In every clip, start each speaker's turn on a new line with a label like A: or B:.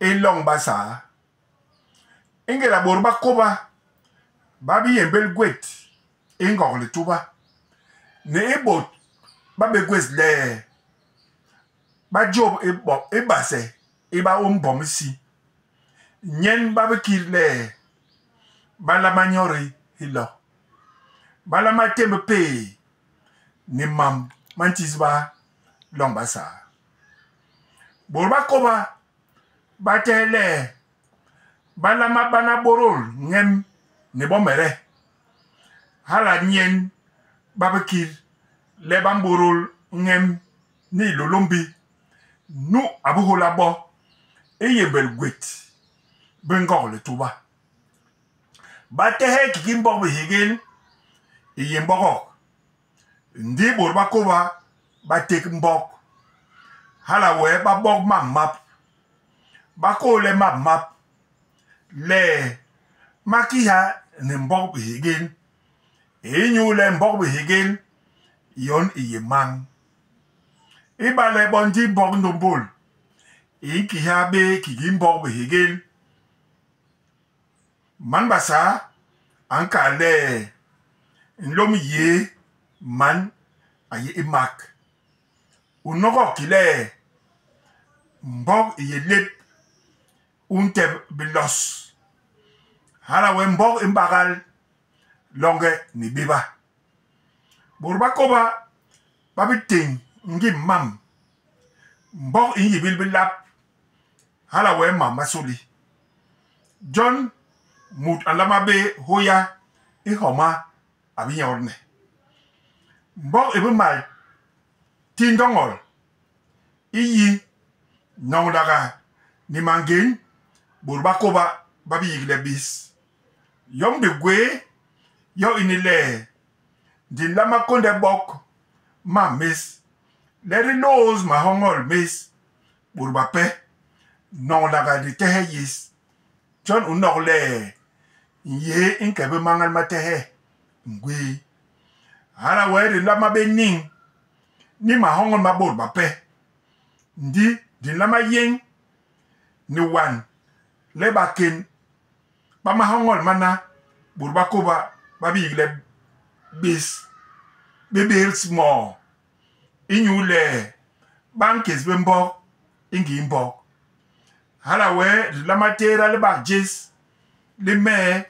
A: i loñ Basaa. Ingéda bôt ba kôba ba bi yémbél gwét i Ngog Lituba, ni i bôt ba bé gwés le ba jôp i base i baôm mbom isi, nyen ba bikit le ba nlama nyodi hilo. Ba nlama témb péé ni mam ma ntisba loñ Basaa. Bôt ba kôba ba tehe le ba nlama bana bôdôl ñem ni bomede. Hala nyen ba bikit le ba mbôdôl ñem ni Hilôlômbi nu a bihôla bo i yémbél gwét bi Ngog Lituba. Ba tehe kiki mbok bihégél i yé mbogok, ndi bôt ba kôba ba tek mbok, hala wee ba bok mam map, ba kôhle mam map le ma kiha ni mbok bihégél inyule mbok bihégél yon i yé mañ. Ibale bo ndi mbok ndômbôl i nkiha bé kiki mbok bihégél, Man Basaa a nkal le nlôm yéé man a yé i mak. U nogok ki le mbok i yé lép u ntep bilos. Hala wee mbok i mbagal longe ni béba. Bôt ba kôba ba bi téñ ngim mam. Mbok i nyibil bilap hala wee mam ma sôli. Jon mut a nlama bé hôya i homa a bi nyodne. Mbok i bimal ti ndoñol i yi noñlaga ni mangén bôt ba kôba ba bi yigle bés. Yom di gwéé yo ini le di nlama kônde bok mam més le di lôôs mahoñol més bôt bape noñlaga litehe yés. Jon u nok le nyee i nke bé mañgal ma tehe ngwéé. Hala wee di nlama bé niñ ni mahoñol ma bôt bape, ndi di nlama yéñ ni wan le bakén ba mahoñol mana bôt ba kôba ba bi yigle bés bé bés moo inyule ba nkés bé mbok i ngii mbok. Hala wee di nlama tééda libak jés li mee,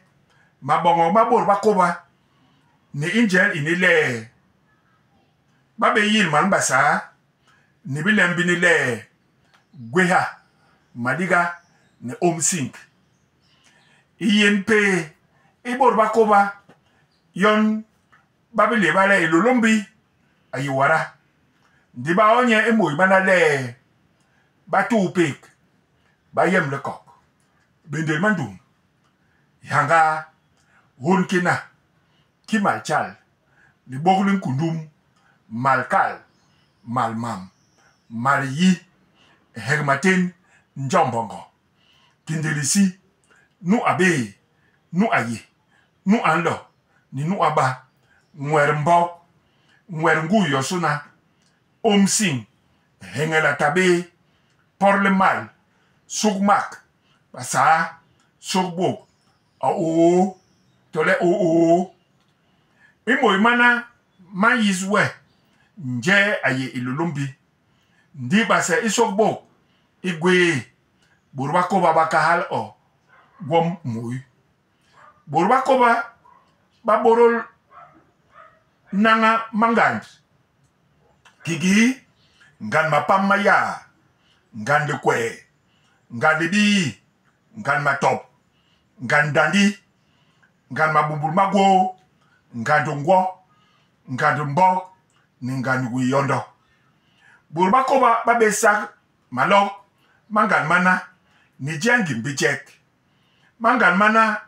A: maboñok ma bôt ba kôba ni i njel ini le ba bé yil man Basaa ni bilem bini le gwéha, maliga ni ômsing. I yén péé i bôt ba kôba yon ba bi léba le Hilôlômbi a yé wada. Ndi ba o nye i môi mana le Batuupék, Bayemlikok, Béndél Mandum, Hiañgaa, Hônd Kéna, Kimaltjal, Libôk li Nkundum, Malkal, Malmam, Malyi, Nheg Matén, Njombongo, Kindelisi, Nu a béé, Nu a yé, Nu a nlo, ni Nu a ba, Nwet mbok, Nwet ngui yosôna, Ômsiñ, Nheñel a ta bé, Pot li mal, Sukmak, Basaa, Sôkbôk, A ôô tole ôô. I môi mana ma nyis we njee a yé Hilôlômbi. Ndi base i sôkbôk i gwéé, bôt ba kôba ba kahal o gwom môi. Bôt ba kôba ba bôdôl naña mangand kikii ngand mapam ma yaa, ngand likwee, ngand libii, ngand matop, ngand ndandi, ngand mabumbul ma gwôô, ngand ngwo, ngand mbog ni ngand ngui yondo. Bôt ba kôba ba bé sak malok ma ngand mana ni je ngim bijek. Mangand mana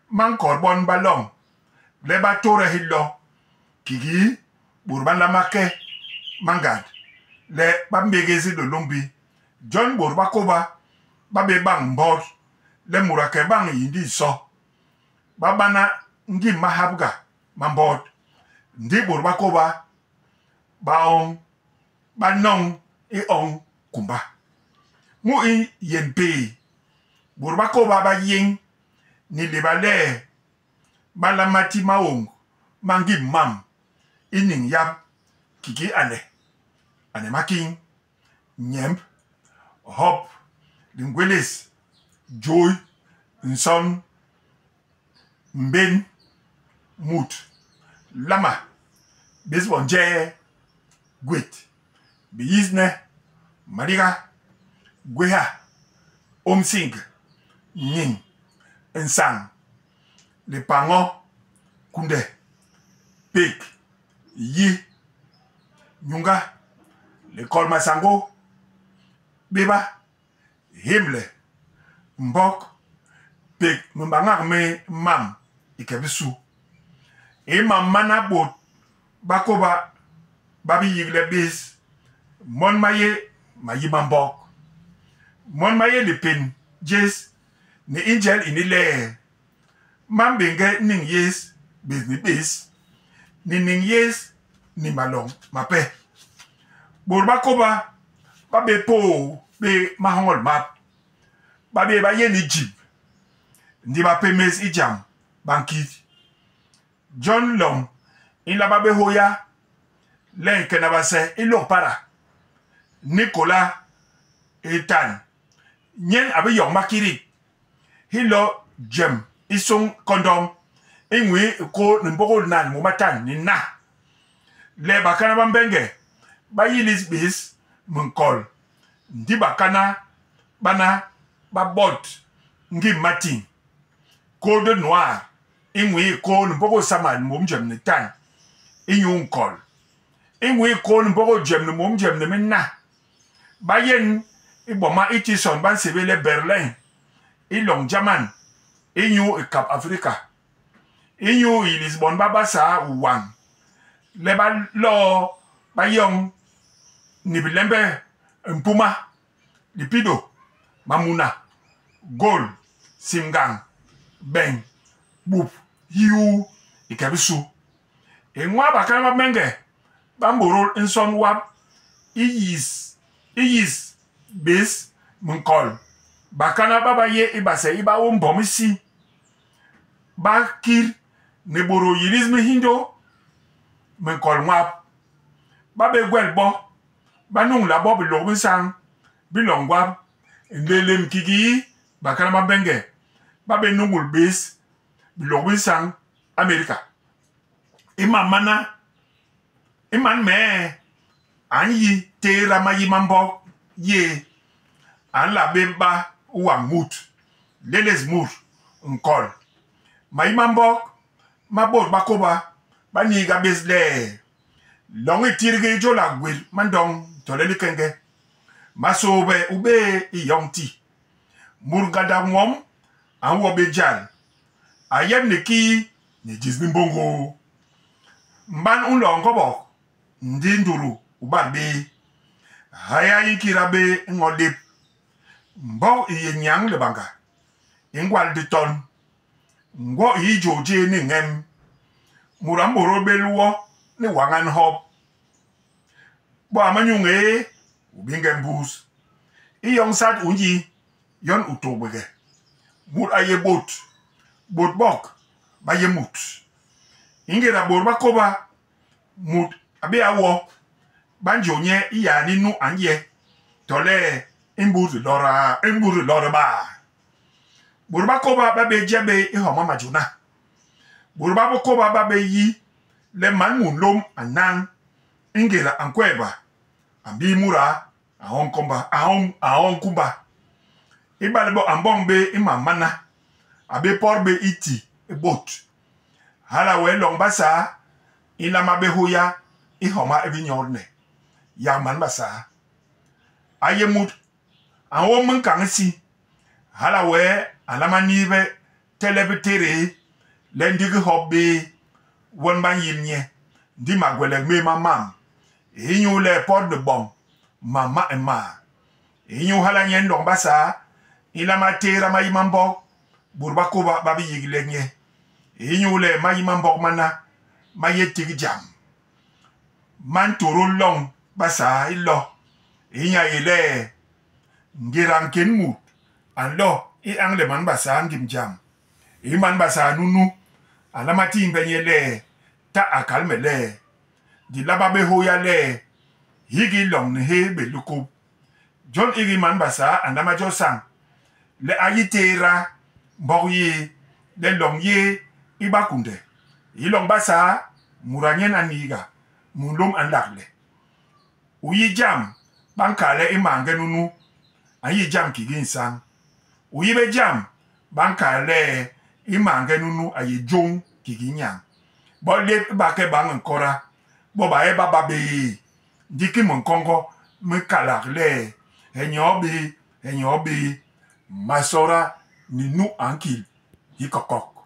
A: ma nkot bon ba loñ le ba tôde hilo kikii bôt ba nlama ke mangand le ba mbégés Hilôlômbi. Jon bôt ba kôba ba bé bañ mbot le mut a ke bañ i ndi nso. Ba bana ngim mahabga ma mbot. Ndi bôt ba kôba ba oñ, ba noñ i oñ kumba. Mu i yén péé. Bôt ba kôba ba yéñ ni léba le ba nlama ti maôñg ma ngim mam i niñ yap kiki ane, ane makiñ, nyemb, hop, lingwélés, jôi, nson, mbén, mut, lama, bés bo njee, gwét, biyisne, maliga, gwéha, ômsing, niñ, nsañ, lipañgo, kunde, pék, yi, nyuñga, likol masañgô, béba, hémle, mbok, pék mimbañak mi mam i ke bisu. I mam mana bôt ba kôba ba bi yigle bés mon ma yé mayi ma mbok. Mon ma yé lipém jés ni i njel ini le ma mbéñge niñ yés bés ni bés, ni niñ yés ni maloñ mape. Bôt ba kôba ba bé poo bé mahoñol map, ba bé ba yén i jimb, ndi ba pémés i jam ba nkit. Jon loñ i nlama bé hôya le nkena base i Lôk Pada, Nicolas Etan, nyen a bi yoñ makidik hilo jem i sôñ kondoñ i nwii i kôô ni mbôgôl nan ni mômatan ni na, le bakana ba Mbenge ba yilis bés minkol, ndi bakana bana ba bot ngim matiñ, Code noir, i nwii i kôô ni mbôgôl samal ni môm jem ni tan inyu nkol. I nwii i kôô ni mbôgôl jem ni môm jem ni mina, ba yén i boma i tison ba nsébél le Berlin i loñ Jaman inyu i kap Afrika, inyu i yilis bon ba Basaa wañ le ba loo ba yoñ ni bilembe mpuma, lipidô, mamuna, gôl, simngañ, beñ, bup, hiuu i ke bisu. I nwaa bakana ba Mbenge ba mbôdôl nson wap i yis i yis bés minkol, bakana ba ba yé i base i baôm mbom isi, ba kil ni bôdôl yilis minhindô minkol nwap. Ba bé gwel bo, ba nuñla bo bilôk bi nsañ bi loñ gwap, nlélém kiki bakana ba Mbenge ba bé nuñul bés bilôk bi nsañ Amérika. I mam mana, i man mee a nyi tééda mayi ma mbok yéé, a nla bé ba wañ mut, lélés mut, nkol. Mayi ma mbok ma bôt ba kôba ba niiga bés le, loñ i tidge i jôlag gwét mandoñ tole likenge, masôôbe u béé i yoñ ti. Mut ngandak nwom a nwo bé jal, a yep ni kii ni jis li mbôngôô. Mban u nloo ngobok, ndi ndulu u bat bé. Haya i nkida bé ño lép. Mbok i yé nyañ libanga, i ngwal diton. Ngwo i yi jôô jé ni ñem. Mut a mbôdôl bé lwo ni wañan hop. Bo a manyuñ éé, u binge mbus. I yoñ sat u nyi, yon u tôgbege. Mut a yé bôt, bôt bok ba yé mut. I ngéda bôt ba kôba, mut a bé a wo, ba njô nye i yaani nu a nye, tole i mbus dilôra baa. Bôt ba kôba ba bé je bé i homa majôna. Bôt ba kôba ba bé yi le man munlôm a nañ i ngéda a nkweeba, a mbii muda, a oñ kumba, a oñ, a oñ kumba. Ibale bo a mboñ bé i mam mana, a bé pot bé i ti i bôt. Hala wee loñ Basaa i nlama bé hôya i homa i bi nyodne, yak man Basaa. A yé mut a nôm minkañ isi, hala wee a nlama nihbe telep bitédéé le ndigi hop bé won ba nyil nye, ndi magwelek mé ma mam, inyule pot ni boñ mam ma maa. Inyu hala nyen loñ Basaa i nlama tééda mayi ma mbok bôt ba kôba ba bi yigle nye, inyule mayi ma mbok mana ma yé tik jam ma ntôdôl loñ Basaa i lo i nya yé le ngéda nkén mut A nlo i añle man Basaa ngim jam. I man Basaa nunu a nlama timbhe nye le, ta a kal me le, di laba bé hôya le, hiki loñ ni héé bé likub. Jon hiki man Basaa a nlama jo sañ le a yi tééda mbok yéé, le loñ yéé i ba kunde. I loñ Basaa, muda nyen a n'niiga, munlôm a nlagle. U yi jam, ba nkal le i maange nunu a nyi jam kiki nsañ. U yi bé jam, ba nkal le i maange nunu a yé jôñ kiki nyañ. Bo lép i ba ke bañ nkoda, bo ba yé ba ba béé. Ndi ki minkoñgo mi kalak le, he nyoo bé, he nyoo bé. Masoda ni nu a nkil hikokok.